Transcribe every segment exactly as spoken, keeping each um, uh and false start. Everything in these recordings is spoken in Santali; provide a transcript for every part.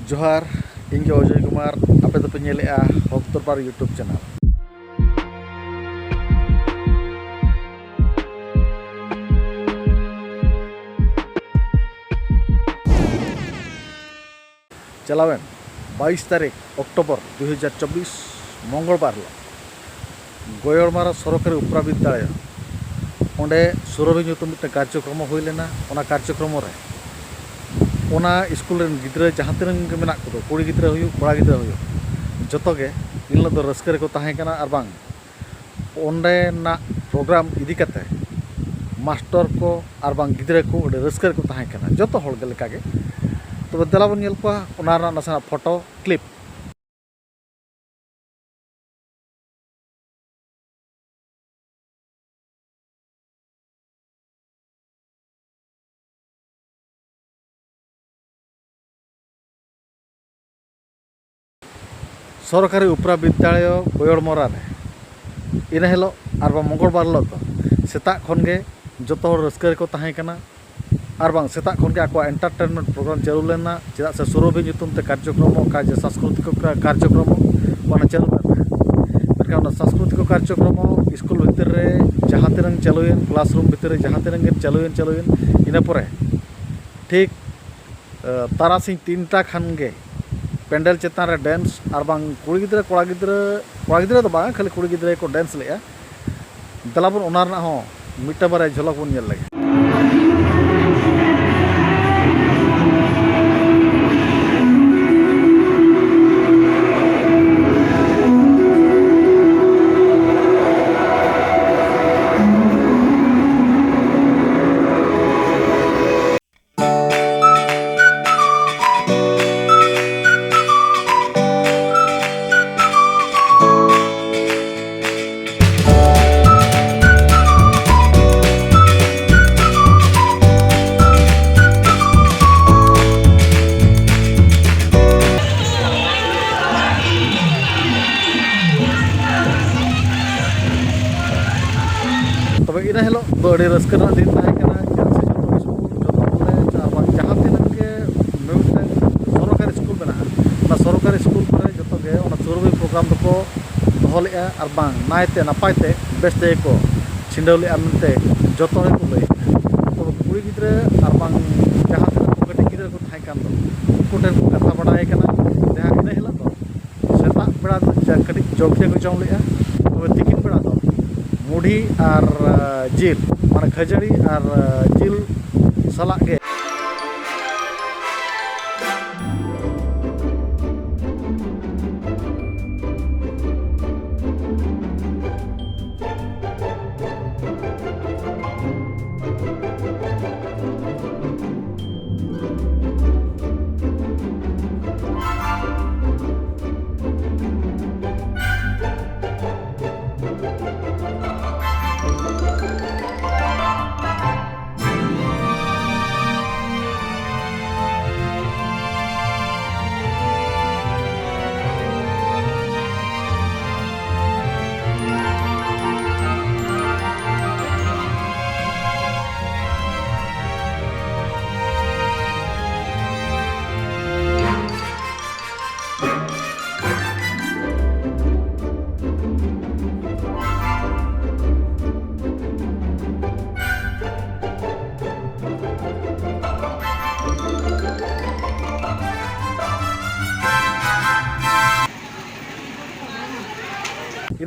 ᱡᱚᱦᱟᱨ, ᱤᱧ ᱜᱮ ᱚᱡᱚᱭ ᱠᱩᱢᱟᱨ᱾ ᱟᱯᱮ ᱫᱚᱯᱮ ᱧᱮᱞᱮᱜᱼᱟ ᱦᱚᱠ ᱫᱚᱨᱵᱟᱨ YouTube ᱪᱮᱱᱮᱞ᱾ ᱪᱟᱞᱟᱣᱮᱱ ᱵᱟᱭᱤᱥ ᱛᱟᱹᱨᱤᱠᱷ ᱚᱠᱴᱳᱵᱚᱨ ᱫᱩ ᱦᱟᱡᱟᱨ ᱪᱚᱵᱵᱤᱥ, ᱢᱚᱝᱜᱚᱞ ᱵᱟᱨ ᱦᱤᱞᱳᱜ ᱜᱚᱭᱚᱲᱢᱟᱨᱟ ᱥᱚᱨᱚᱠᱟᱨᱤ ᱩᱯᱨᱟ ᱵᱤᱫᱽᱫᱟᱞᱚᱭ, ᱚᱸᱰᱮ ᱥᱩᱨᱚᱵᱷᱤ ᱧᱩᱛᱩᱢ ᱢᱤᱫᱴᱮᱱ ᱠᱟᱨᱡᱚᱠᱨᱚᱢ ᱦᱩᱭ ᱞᱮᱱᱟ᱾ ᱚᱱᱟ ᱠᱟᱨᱡᱚᱠᱨᱚᱢ ᱨᱮ ᱚᱱᱟ ᱥᱠᱩᱞ ᱨᱮᱱ ᱜᱤᱫᱽᱨᱟᱹ ᱡᱟᱦᱟᱸ ᱛᱤᱱᱟᱹᱜ ᱜᱮ ᱢᱮᱱᱟᱜ ᱠᱚᱫᱚ, ᱠᱩᱲᱤ ᱜᱤᱫᱽᱨᱟᱹ ᱦᱩᱭᱩᱜ, ᱠᱚᱲᱟ ᱜᱤᱫᱽᱨᱟᱹ ᱦᱩᱭᱩᱜ, ᱡᱚᱛᱚ ᱜᱮ ᱤᱱ ᱦᱤᱞᱳᱜ ᱫᱚ ᱨᱟᱹᱥᱠᱟᱹ ᱨᱮᱠᱚ ᱛᱟᱦᱮᱸ ᱠᱟᱱᱟ᱾ ᱟᱨ ᱵᱟᱝ ᱚᱸᱰᱮᱱᱟᱜ ᱯᱨᱳᱜᱨᱟᱢ ᱤᱫᱤ ᱠᱟᱛᱮ ᱢᱟᱥᱴᱚᱨ ᱠᱚ ᱟᱨ ᱵᱟᱝ ᱜᱤᱫᱽᱨᱟᱹ ᱠᱚ ᱟᱹᱰᱤ ᱨᱟᱹᱥᱠᱟᱹ ᱨᱮᱠᱚ ᱛᱟᱦᱮᱸ ᱠᱟᱱᱟ, ᱡᱚᱛᱚ ᱦᱚᱲ ᱜᱮ ᱞᱮᱠᱟᱜᱮ᱾ ᱛᱚᱵᱮ ᱫᱮᱞᱟ ᱵᱚᱱ ᱧᱮᱞ ᱠᱚᱣᱟ ᱚᱱᱟ ᱨᱮᱱᱟᱜ ᱱᱟᱥᱮᱱᱟᱜ ᱯᱷᱳᱴᱳ ᱠᱞᱤᱯ᱾ ᱥᱚᱨᱠᱟᱨᱤ ᱩᱯᱨᱟ ᱵᱤᱫᱽᱫᱟᱞᱚᱭ ᱜᱚᱭᱚᱲᱢᱚᱨᱟ ᱨᱮ ᱤᱱᱟᱹ ᱦᱤᱞᱳᱜ ᱟᱨ ᱵᱟᱝ ᱢᱚᱝᱜᱚᱞ ᱵᱟᱨ ᱦᱤᱞᱳᱜ ᱫᱚ ᱥᱮᱛᱟᱜ ᱠᱷᱚᱱ ᱜᱮ ᱡᱚᱛᱚ ᱦᱚᱲ ᱨᱟᱹᱥᱠᱟᱹ ᱨᱮᱠᱚ ᱛᱟᱦᱮᱸ ᱠᱟᱱᱟ᱾ ᱟᱨ ᱵᱟᱝ ᱥᱮᱛᱟᱜ ᱠᱷᱚᱱ ᱜᱮ ᱟᱠᱚᱣᱟᱜ ᱮᱱᱴᱟᱨᱴᱮᱱᱢᱮᱱᱴ ᱯᱨᱳᱜᱨᱟᱢ ᱪᱟᱹᱞᱩ ᱞᱮᱱᱟ, ᱪᱮᱫᱟᱜ ᱥᱮ ᱥᱩᱨᱚᱵᱷᱤ ᱧᱩᱛᱩᱢ ᱛᱮ ᱠᱟᱨᱡᱚᱠᱨᱚᱢ, ᱚᱠᱟ ᱡᱮ ᱥᱟᱝᱥᱠᱨᱤᱛᱤᱠ ᱠᱟᱨᱡᱚᱠᱨᱚᱢ, ᱚᱱᱟ ᱪᱟᱹᱞᱩ ᱞᱮᱱ ᱛᱟᱦᱮᱸᱫ᱾ ᱢᱮᱱᱠᱷᱟᱱ ᱚᱱᱟ ᱥᱟᱝᱥᱠᱨᱤᱛᱤᱠ ᱠᱟᱨᱡᱚᱠᱨᱚᱢ ᱥᱠᱩᱞ ᱵᱷᱤᱛᱤᱨ ᱨᱮ ᱡᱟᱦᱟᱸ ᱛᱤᱱᱟᱹᱝ ᱪᱟᱹᱞᱩᱭᱮᱱ, ᱠᱞᱟᱥᱨᱩᱢ ᱵᱷᱤᱛᱤᱨ ᱨᱮ ᱡᱟᱦᱟᱸ ᱛᱤᱱᱟᱹᱝ ᱜᱮ ᱪᱟᱹᱞᱩᱭᱮᱱ, ᱪᱟᱹᱞᱩᱭᱮᱱ, ᱤᱱᱟᱹ ᱯᱚᱨᱮ ᱴᱷᱤᱠ ᱛᱟᱨᱟᱥᱤᱧ ᱛᱤᱱᱴᱟ ᱠᱷᱟᱱ ᱜᱮ ᱯᱮᱱᱰᱮᱞ ᱪᱮᱛᱟᱱ ᱨᱮ ᱰᱮᱱᱥ, ᱟᱨ ᱵᱟᱝ ᱠᱩᱲᱤ ᱜᱤᱫᱽᱨᱟᱹ, ᱠᱚᱲᱟ ᱜᱤᱫᱽᱨᱟᱹ, ᱠᱚᱲᱟ ᱜᱤᱫᱽᱨᱟᱹ ᱫᱚ ᱵᱟᱝ, ᱠᱷᱟᱹᱞᱤ ᱠᱩᱲᱤ ᱜᱤᱫᱽᱨᱟᱹ ᱜᱮᱠᱚ ᱰᱮᱱᱥ ᱞᱮᱫᱼᱟ᱾ ᱫᱮᱞᱟ ᱵᱚᱱ ᱚᱱᱟ ᱨᱮᱱᱟᱜ ᱦᱚᱸ ᱢᱤᱫᱴᱟᱝ ᱵᱟᱨᱭᱟ ᱡᱷᱚᱞᱚᱠ ᱵᱚᱱ ᱧᱮᱞ ᱞᱮᱜᱮ᱾ ᱛᱚᱵᱮ ᱤᱱᱟᱹ ᱦᱤᱞᱳᱜ ᱫᱚ ᱟᱹᱰᱤ ᱨᱟᱹᱥᱠᱟᱹ ᱨᱮᱱᱟᱜ ᱫᱤᱱ ᱛᱟᱦᱮᱸ ᱠᱟᱱᱟ, ᱪᱮᱫᱟᱜ ᱥᱮ ᱡᱚᱛᱚ ᱥᱠᱩᱞ, ᱡᱚᱛᱚ ᱠᱚᱞᱮᱡᱽ, ᱟᱨ ᱵᱟᱝ ᱡᱟᱦᱟᱸ ᱛᱤᱱᱟᱹᱜ ᱜᱮ ᱢᱤᱫᱴᱟᱝ ᱥᱚᱨᱠᱟᱨᱤ ᱥᱠᱩᱞ ᱫᱚᱠᱚ ᱫᱚᱦᱚ ᱞᱮᱫᱼᱟ ᱟᱨ ᱵᱟᱝ ᱱᱟᱭᱛᱮ ᱱᱟᱯᱟᱭ ᱛᱮ ᱵᱮᱥ ᱛᱮᱜᱮ ᱠᱚ ᱪᱷᱤᱸᱰᱟᱹᱣ ᱞᱮᱫᱼᱟ ᱢᱮᱱᱛᱮ ᱡᱚᱛᱚ ᱦᱚᱲ ᱜᱮᱠᱚ ᱞᱟᱹᱭᱮᱫᱼᱟ᱾ ᱛᱚᱵᱮ ᱠᱩᱲᱤ ᱜᱤᱫᱽᱨᱟᱹ ᱟᱨ ᱵᱟᱝ ᱡᱟᱦᱟᱸ ᱛᱤᱱᱟᱹᱜ ᱠᱚ ᱠᱟᱹᱴᱤᱡ ᱜᱤᱫᱽᱨᱟᱹ ᱠᱚ ᱛᱟᱦᱮᱸ ᱠᱟᱱ ᱫᱚ, ᱩᱱᱠᱩ ᱴᱷᱮᱱ ᱠᱚ ᱠᱟᱛᱷᱟ ᱵᱟᱲᱟᱭ ᱠᱟᱱᱟ᱾ ᱡᱟᱦᱟᱸ ᱤᱱᱟᱹ ᱦᱤᱞᱳᱜ ᱫᱚ ᱥᱮᱛᱟᱜ ᱵᱮᱲᱟ ᱫᱚ ᱪᱟ-, ᱠᱟᱹᱴᱤᱡ ᱡᱚᱞᱠᱷᱤᱭᱟᱹ ᱠᱚ ᱡᱚᱢ ᱞᱮᱫᱼᱟ, ᱛᱚᱵᱮ ᱛᱤᱠᱤᱱ ᱵᱮᱲᱟ ᱫᱚ ᱢᱩᱰᱷᱤ ᱟᱨ, ᱟᱸ, ᱡᱤᱞ, ᱢᱟᱱᱮ ᱠᱷᱟᱹᱡᱟᱹᱲᱤ ᱟᱨ, ᱟᱸ, ᱡᱤᱞ ᱥᱟᱞᱟᱜ ᱜᱮ᱾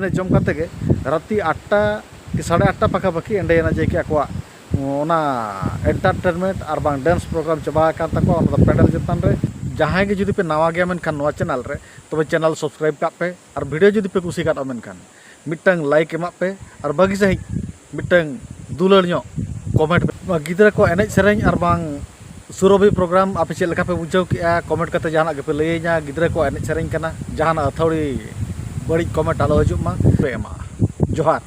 ᱤᱱᱟᱹ ᱡᱚᱢ ᱠᱟᱛᱮ ᱜᱮ ᱨᱟᱹᱛᱤ ᱟᱴᱴᱟ ᱠᱤ ᱥᱟᱲᱮ ᱟᱴᱴᱟ ᱯᱟᱠᱷᱟᱯᱟᱠᱷᱤ ᱮᱸᱰᱮᱭᱮᱱᱟ ᱡᱮ ᱠᱤ ᱟᱠᱚᱣᱟᱜ ᱚᱱᱟ entertainment ᱟᱨ ᱵᱟᱝ dance program ᱪᱟᱵᱟ ᱟᱠᱟᱱ ᱛᱟᱠᱚᱣᱟ᱾ ᱚᱱᱟ ᱫᱚ ᱯᱮᱰᱮᱞ ᱪᱮᱛᱟᱱ ᱨᱮ᱾ ᱡᱟᱦᱟᱸᱭ ᱜᱮ ᱡᱩᱫᱤ ᱯᱮ ᱱᱟᱣᱟ ᱜᱮᱭᱟ ᱢᱮᱱᱠᱷᱟᱱ ᱱᱚᱣᱟ channel ᱨᱮ, ᱛᱚᱵᱮ channel subscribe ᱠᱟᱜ ᱯᱮ ᱟᱨ video ᱡᱩᱫᱤ ᱯᱮ ᱠᱩᱥᱤ ᱠᱟᱫᱼᱟ ᱢᱮᱱᱠᱷᱟᱱ ᱢᱤᱫᱴᱟᱝ like ᱮᱢᱟᱜ ᱯᱮ ᱟᱨ ᱵᱷᱟᱹᱜᱤ ᱥᱟᱺᱦᱤᱡ ᱢᱤᱫᱴᱟᱝ ᱫᱩᱞᱟᱹᱲ ᱧᱚᱜ comment ᱯᱮ᱾ ᱱᱚᱣᱟ ᱜᱤᱫᱽᱨᱟᱹ ᱠᱚ ᱮᱱᱮᱡ ᱥᱮᱨᱮᱧ ᱟᱨ ᱵᱟᱝ ᱥᱩᱨᱚᱵᱷᱤ program ᱟᱯᱮ ᱪᱮᱫ ᱞᱮᱠᱟ ᱯᱮ ᱵᱩᱡᱷᱟᱹᱣ ᱠᱮᱜᱼᱟ? Comment ᱠᱟᱛᱮ ᱡᱟᱦᱟᱱᱟᱜ ᱜᱮᱯᱮ ᱞᱟᱹᱭᱟᱹᱧᱟ᱾ ᱜᱤᱫᱽᱨᱟᱹ ᱠᱚ ᱮᱱᱮᱡ ᱥᱮᱨᱮᱧ ᱠᱟᱱᱟ, ᱡᱟᱦᱟᱱᱟᱜ ᱟᱹᱛᱷᱟᱹᱣᱲᱤ ᱵᱟᱹᱲᱤᱡ comment ᱟᱞᱚ ᱦᱤᱡᱩᱜ ᱢᱟ᱾ ᱯᱮ ᱮᱢᱟ᱾ ᱡᱚᱦᱟᱨ᱾